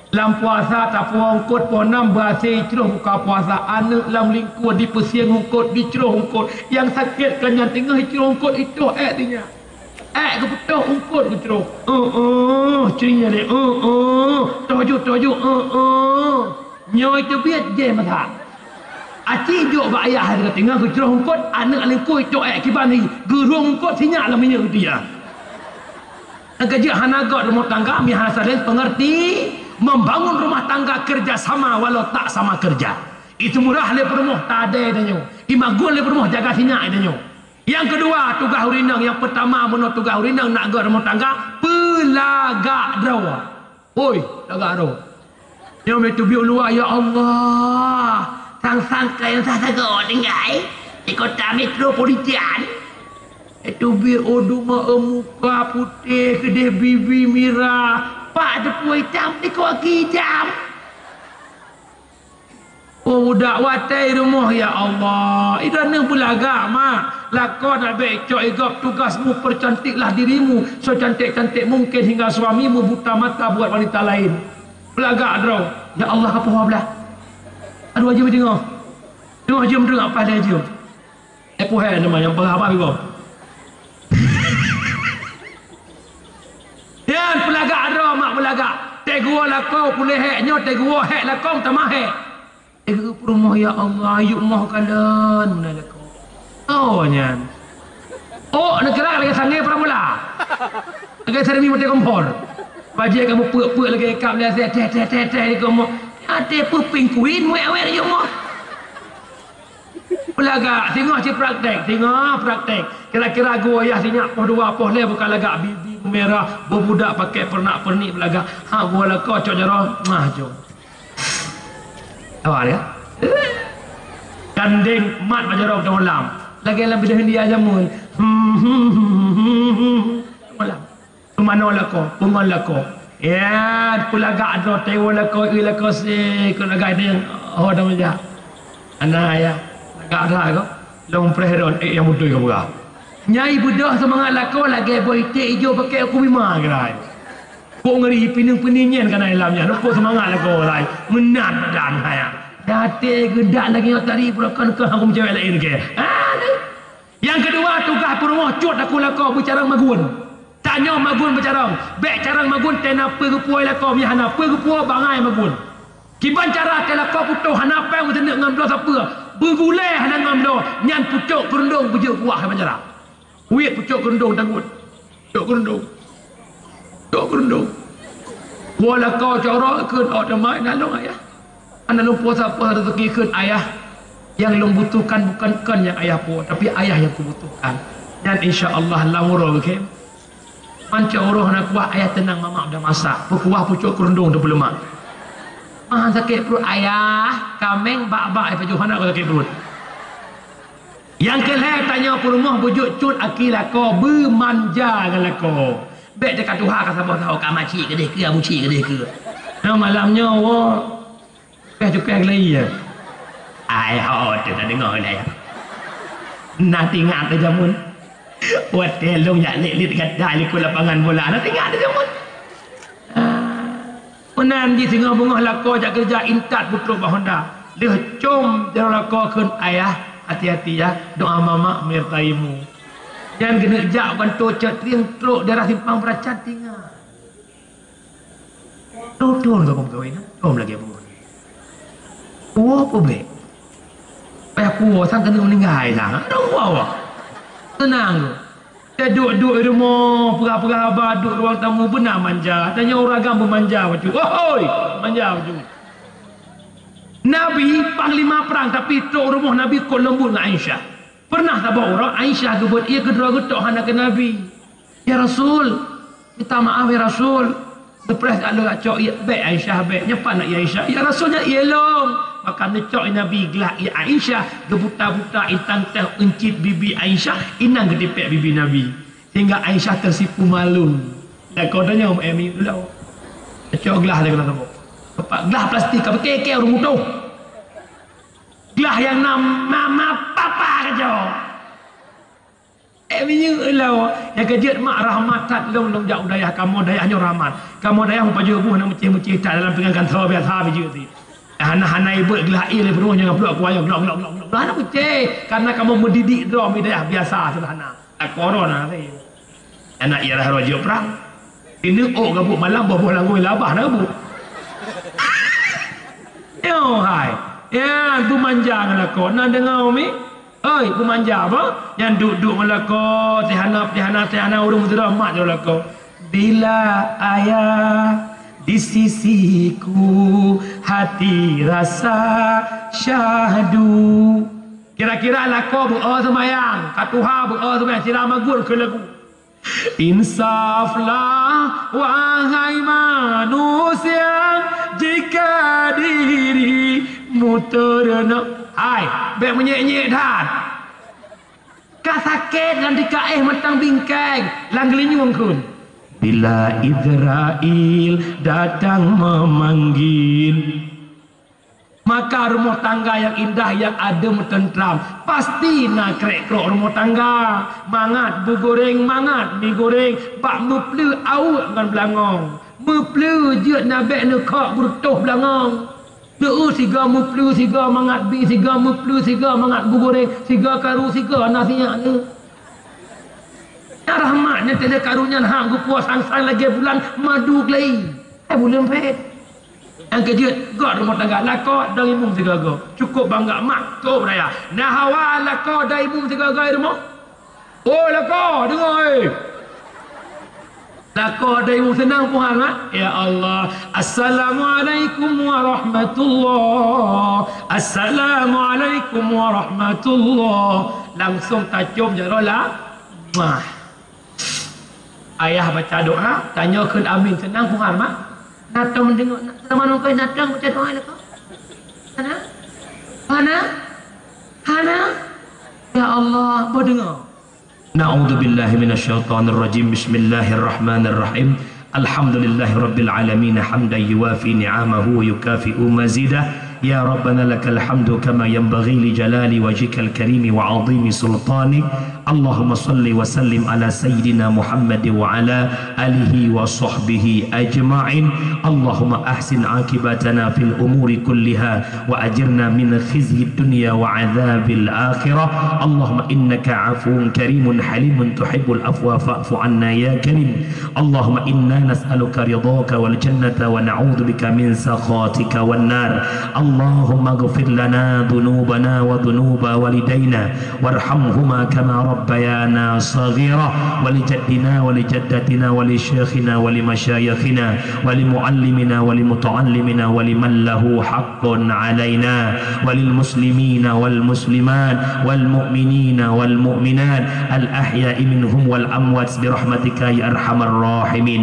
Lam puasa tapuwoe eungkôt poh nam beuhasé jicroh buka puasa, aneuëk lam lingkue dipeusieng eungkôt, jicroh eungkôt. Nyang sakét kan nyan teungoh jicroh eungkôt, jicroh ék di nyan. Ék geupeutoh eungkôt geucroh. Eueh, cri nyan deh. Eueh, toh ju, toh ju. Eueh. Nyoe teubiet jeh masa. Aci jok bak ayah hai teuka teungoh geucroh eungkôt, aneuëk lingkue cok ék kiban ni, geurhong eungkôt sinyak lam minyeuk geutia. Nyang keujeuet hana göt rumoh tangga, meuhana saléng peungeurti, membangun rumah tangga kerja sama walau tak sama kerja. Itu murah lé peurumoh tadé tanyoe. Imagun lé peurumoh jaga sinyak tanyoe. Nyang keudua, tugaih ureuëng inong, nyang peutama bunoe tugaih ureuëng inong nak göt rumoh tangga, peulagak droe. Oi, lagak droe. Nyoe meutubiet luwa, ya Allah. Sang-sang kayang sasagoe tinggai di kota metropolitan. Meutubiet, oh, duma, eh, muka putéh, keudeh bibi mirah, pak teupue itam, dikok aki itam. Oh, budak watée rumoh, ya Allah. Idroeneuh beulagak, mak. Lakoe nak bék cok igop tugas mu, percantiklah dirimu secantik-cantik mungkin hingga suamimu buta mata buat wanita lain. Beulagak droe. Ya Allah, ka poh dua belas. Aduh, aja deungoe. Deungoe jeuem, deungoe apa dia jeuem. Eh, puhai nama nyang peugah haba bibom. Nyan peulagak droe mak beulagak. Teguoh lakoe puléh hék nyoe, teguoh hék lakoe tamah hék. Teguoh peurumoh, ya Allah, yuk moh kalon meunan lakoe. Oh, nyan. Oh, neukira lagée sangée prabola. Lagée seremi meuté kompor. Bajée kamoe peuk-peuk lagée kap lé asée, teh, teh, teh, teh, di kamoe. Até peuping kuin, wék-wék yuk moh. Peulagak, singoh cit praktek, singoh praktek. Kira-kira geuwoe yah sinyak poh dua, poh lhée buka lagak, bibi beumerah, beubudak pakai pernak-pernik peulagak. Ha, geuwoe lakoe cok jaroe, mah jom. Awak ya. Gandeng mat bak jaroe teuh lam. Lagée lam bidah India jameun. Teuh lam. Peumanoe lakoe, peungon lakoe. Ya, peulagak droe, tewoe lakoe, eu lakoe se, keu lagak deh, ho dong jak. Ana ya, lagak droe ko. Long preh ron, eh, nyang beutôi ka peugah. Nyai beudôh seumangat lakoe lagée boh iték ijo pakai uku bima gerai. Kok ngeri pineung-pineung nyan kana ilam nyan, kok seumangat lakoe gerai. Meunan badan hai. Daté geudak lagée nyoe tadi, pura kon keu aku meucewek laén ke. Ah, ni. Nyang keudua, tugaih peurumoh cut takue lakoe beucarông magun. Tanyoe magun beucarông, bék carông magun teuh na peue geupuwoe lakoe, meuhana peue geupuwoe bangai magun. Kiban cara teuh lakoe putôh hana péng beuteuneuk ngon bloe sapeue, beugulée hana ngon bloe, nyan pucok keurundong beujeuet kuah kiban cara. Wiet pucok keurundong tangut. Cok keurundong. Cok keurundong. Woe lakoe cok uroe kheun, "Oh, teuma na lôn ayah. Hana lôn puasa-puasa rezeki kheun ayah. Nyang lôn butuhkan bukan kon nyang ayah puwoe, tapi ayah nyang kubutuhkan." Nyan insya Allah lam uroe kheun. Man cok uroe hana kuah ayah teunang mamak udah masak. Peukuah pucok keurundong teupeuleumak. Ah, sakét pruet ayah, kaméng bak-bak ai pajoh hana sakét pruet. Nyang keu lhée tanyoe peurumoh beujeuet cut aki lakoe, beumanja ngon lakoe. Bék teuka tuha ka saboh tahu ka maci keudeh keu, abuci keudeh keu. Nyoe malam nyoe woe. Cukéh-cukéh geulai ya. Ai ho teuh tadeungoe lé. Na teuingat teuh jameun. Watèe lôn jak lét-lét gata likot lapangan bola, na teuingat lé jameun. Ah. Meunan jih singoh beungoh lakoe jak keureuja intat peutrok bak honda. Lheueh com jaroe lakoe kheun, "Ayah, hati-hati ya, doa mama menyertaimu." Nyan geuneuk jak u kantô cot trieng trok daerah Simpang Beuracan teuingat. Thôn-thôn ka beumeutôi na, thôn lagèe bumoe. Woe peubèk. Payah puwoe sang keuneuk meuninggai sang. Aduh, woe, woe. Teunang. Teuduek-duek i rumoh, peugah-peugah haba duek ruang tamu beuna manja. Tanyoe ureueng agam beumanja bacut. Ohoi! Manja bacut. Nabi, panglima prang, tapi trok rumoh Nabi kot leumbot ngon Aisyah. Pernah saboh uroe Aisyah geubeuet ie keudroe geutok hana keu Nabi. "Ya Rasul, minta maaf ya Rasul. Surprise ka lôn cok ie." "Bèk Aisyah, bèk." "Nyoe pat na ie Aisyah?" "Ya Rasul, nyan ie lôn." Maka neucok ie Nabi glah ie Aisyah, geubuta-buta intan teuh euncit bibi Aisyah, inan geutipék bibi Nabi. Sehingga Aisyah teusipu malu. Lakoe tanyoe, eh, miyueb lôn. Cok glah lé keunoe saboh. Teumpat glah plastik ka beutôi-tôi ureueng mutoh. Glah nyang na ma-, ma-, papa keujok. Eh, miyueb lôn. Nyang keujeuet mak rahmat that lôn, lôn jak u dayah kamoe, dayah nyoe rahmat. Kamoe dayah meupajoh buh na meucéh-meucéh that dalam pingan kantoe biasa beujeuet sit. Hana-hana ibeuet glah ie lé peurunoh nyang pluek kuayong glok, glok, glok, glok. Hana meucéh, karena kamoe meudidik droe mi dayah biasa seuderhana. Lakoe droe na lé. Aneuk ie rhah roh jeuet prang. Ineuk ôk gabuk malam boh-boh langgôi labah na gabuk. Nyoe hai. Ya, tu manja ngon lakoe. Na deungoe mi? Oi, peumanja apa? Nyan duek-duek ngon lakoe, teuhana, teuhana, teuhana ureueng meuseudah mak jaroe lakoe. Bila ayah di sisiku, hati rasa syahdu. Kira-kira lakoe beu-o seumayang, ka tuha beu-o seumayang, sira magun keu lagu. Insaflah, wahai manusia, jika dirimu ternak. Hai, bèk meunyék-nyék that. Ka sakét lam tika éh mantong bingkai, lam geulinyueng kheun. Bila Israel datang memanggil. Maka rumoh tangga nyang indah, nyang adem, teuntram, pasti na krek-krok rumoh tangga. Mangat bu goreng, mangat mi goreng, bak meupleue aweuek ngon beulangong. Meupleue jeuet na bèk neukhok beureutoh beulangong. Teu sigoe meupleue, sigoe mangat bi, sigoe meupleue, sigoe mangat bu goreng, sigoe karu, sigoe na sinyak neu. Nyan rahmat nyan teuh lé karu nyan han geupuwoe sang-sang lagèe bulan madu glai. Eh, buleuen phét. Nyang keujeuet, göt rumoh tangga lakoe dan imum sigoe-goe. Cukup bangga mak, cukup raya. Na hawa lakoe dan imum sigoe-goe i rumoh? Oh, lakoe, deungö, eh. Lakoe dan imum seunang puhan, mak. Ya Allah. Assalamualaikum warahmatullah. Assalamualaikum warahmatullah. Langsung tacôm jaroe la. Muah. Ayah baca doa, tanyoe kheun amin, seunang puhan, mak. Na tom deungoe, na tom deungoe baca doa lakoe. Hana? Hana? Hana? Ya Allah, boh deungoe. Na'udzubillahi minasyaitonirrajim. Bismillahirrahmanirrahim. Alhamdulillahirabbil alamin, hamdan yuwafi ni'amahu wa yukafi'u mazidah. يا ربنا لك الحمد كما ينبغي لجلال وجهك الكريم وعظيم سلطانك. اللهم صل وسلم على سيدنا محمد وعلى آله وصحبه أجمعين. اللهم أحسن عاقبتنا في الأمور كلها وأجرنا من خزي الدنيا وعذاب الآخرة. اللهم إنك عفو كريم حليم تحب العفو فاعف عنا يا كريم. اللهم إنا نسألك رضاك والجنة ونعوذ بك من سخطك والنار. اللهم اغفر لنا ذنوبنا وذنوب والدينا وارحمهما كما ربيانا صغيرا ولجدنا ولجدتنا ولشيخنا ولمشايخنا ولمعلمنا ولمتعلمنا ولمن له حق علينا وللمسلمين والمسلمات والمؤمنين والمؤمنات الأحياء منهم والأموات برحمتك يا أرحم الراحمين.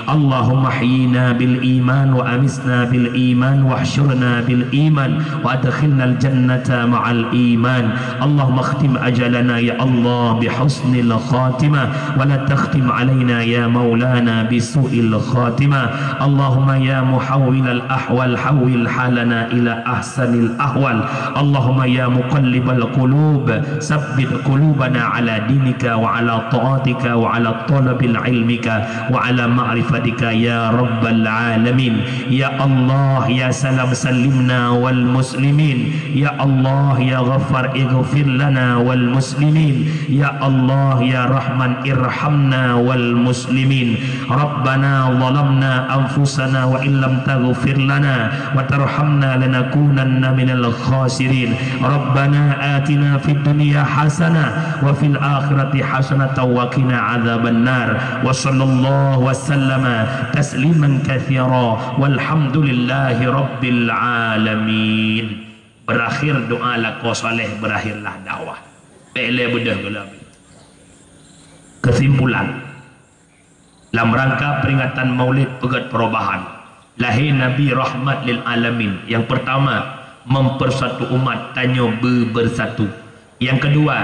اللهم احينا بالإيمان وأمتنا بالإيمان واحشرنا بالإيمان وأدخلنا الجنة مع الإيمان. اللهم اختم أجلنا يا الله بحسن الخاتمة، ولا تختم علينا يا مولانا بسوء الخاتمة. اللهم يا محول الأحوال، حول حالنا إلى أحسن الأحوال. اللهم يا مقلب القلوب، ثبت قلوبنا على دينك وعلى طاعتك وعلى طلب علمك وعلى معرفتك يا رب العالمين. يا الله، يا سلام سلمنا والمسلمين. يا الله، يا غفار اغفر لنا والمسلمين. يا الله، يا رحمن ارحمنا والمسلمين. ربنا ظلمنا أنفسنا وإن لم تغفر لنا وترحمنا لنكونن من الخاسرين. ربنا آتنا في الدنيا حسنة وفي الآخرة حسنة وقنا عذاب النار. وصلى الله وسلم تسليما كثيرا. والحمد لله رب العالمين. Berakhir doa lakoe saleh, berakhirlah dakwah. Peureulée beudôh geulabi. Kesimpulan, lam rangka peringatan Maulid peugét perubahan, lahé Nabi rahmat lil alamin. Yang pertama, mempersatu umat, tanyoe beubersatu. Yang kedua,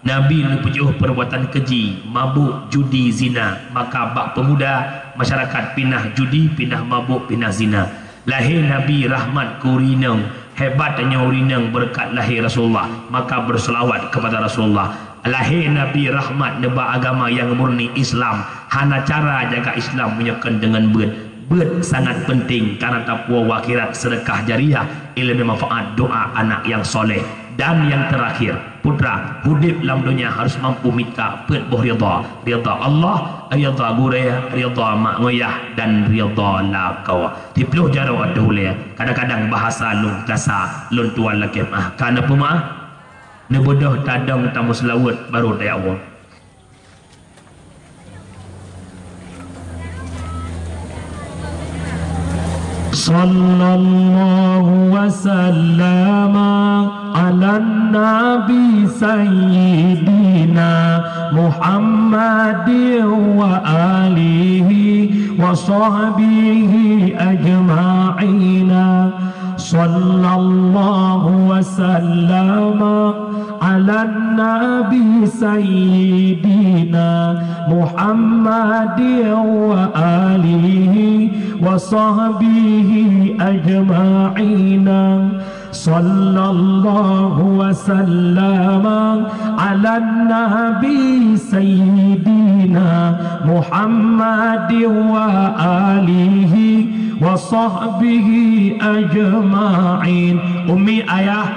Nabi neupeujiôh perbuatan keji, mabuk, judi, zina, maka bak pemuda masyarakat pinah judi, pinah mabuk, pinah zina. Lahé Nabi rahmat keu ureuëng inong, hebat tanyoe ureuëng inong beureukat lahé Rasulullah, maka berselawat kepada Rasulullah. Lahé Nabi rahmat neuba agama nyang murni Islam, hana cara jaga Islam meunyoe kon deungon beuet. Beuet sangat penting karena tapuwoe akhirat, sedekah jariyah, ilmu manfaat, doa anak yang soleh. Dan yang terakhir, putra, udeb lam donya harus mampu mita peuet boh ridha. Ridha Allah, ridha gurée, ridha mak ngoyah, dan ridha lakoe. Siplôh jaroe ateueh ulée, kadang-kadang bahasa lôn kasa, lôn tuan lakée meuah. Ka neupeumaah, neubeudôh tadong tameuseulaweuet, barô taya woe. صلى الله وسلم على النبي سيدنا محمد وآله وصحبه أجمعين. صلى الله وسلم على النبي سيدنا محمد وآله وصحبه أجمعين. صلى الله وسلم على النبي سيدنا محمد وآله وصحبه أجمعين. Umi, ayah.